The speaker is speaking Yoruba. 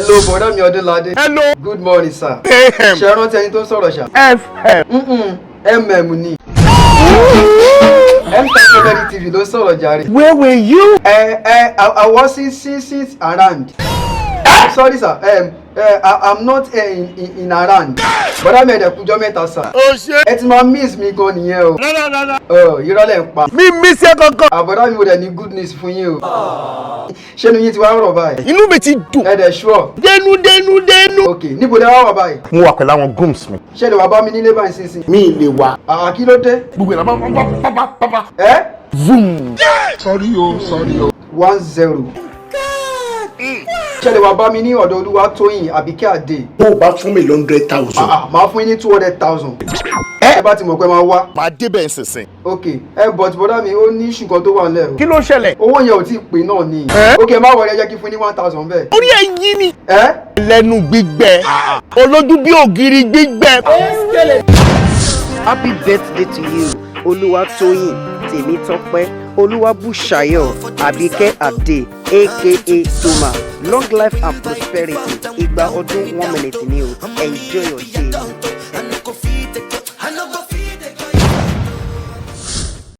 Hello, bọ̀dá mi Ọdúnládé. Hello. Good morning, sir. AM. Ṣé ẹ rántí ẹni tó ń sọ̀rọ̀ ṣá? FM. Mm ni. M-Star Comedy TV ló ń sọ̀rọ̀ jàre. Where were you? Ẹ I wasn't since around. Sorry, sir. I'm not in around. Bọ̀dá mi, ẹ dẹ̀ kújọ́ mẹ́ta, sir. O ṣe. Ẹ ti máa miss mi gan nìyẹn o. Rárá, rárá. Ọ, irọ́ lẹ̀ ń pa. Mi miss ẹ kankan. Àbọ̀dá mi, mo dẹ̀ ní good news fún yín o. Ṣé inú yín ti wá rọ̀ báyìí? Inú mi ti dùn. Ẹ dẹ̀ sure? Dénú dénú dénú. Ok, níbo lẹ wá wà báyìí? Mo wà pẹ̀lú àwọn grooms mi. Ṣé lè wá bá mi nílé báyìí sínsìn? Mi lè wá. Àà, kí ló dé? Gbogbo ìlànà bá bá bá bá bá. Ẹ Vroom. Sorry o, sorry o. 1-0. Ṣé lè wá bá mi ní ọ̀dọ̀ Olúwatóyìn Àbíkẹ́ Àdè? Tó o bá fún mi 100,000. Àà, máa fún yín ní 200,000. Ẹ bá ti mọ̀ pé máa wá. Màá débẹ̀ nísinsìnyí. Ok, ẹ but bọ́dá mi, ó ní ṣùgbọ́n tó wà nílẹ̀ o. Kí ló ṣẹlẹ̀? Owó yẹn ò tí ì pé náà ni. Ẹ? Ok, má wọlé, ẹ jẹ́ kí n fún yín ní 1,000 bẹ́ẹ̀. Orí ẹ̀ yí ni. Ẹ Lẹ́nu gbígbẹ. Olójú bí ògiri gbígbẹ. Happy birthday to you, Olúwatóyìn Tèmítọ́pẹ́ Olúwabùsáyọ̀ Àbíkẹ́ Adé, aka Toma. Long life and prosperity. Ìgbà ọdún 1 minute ni o. Enjoy your day.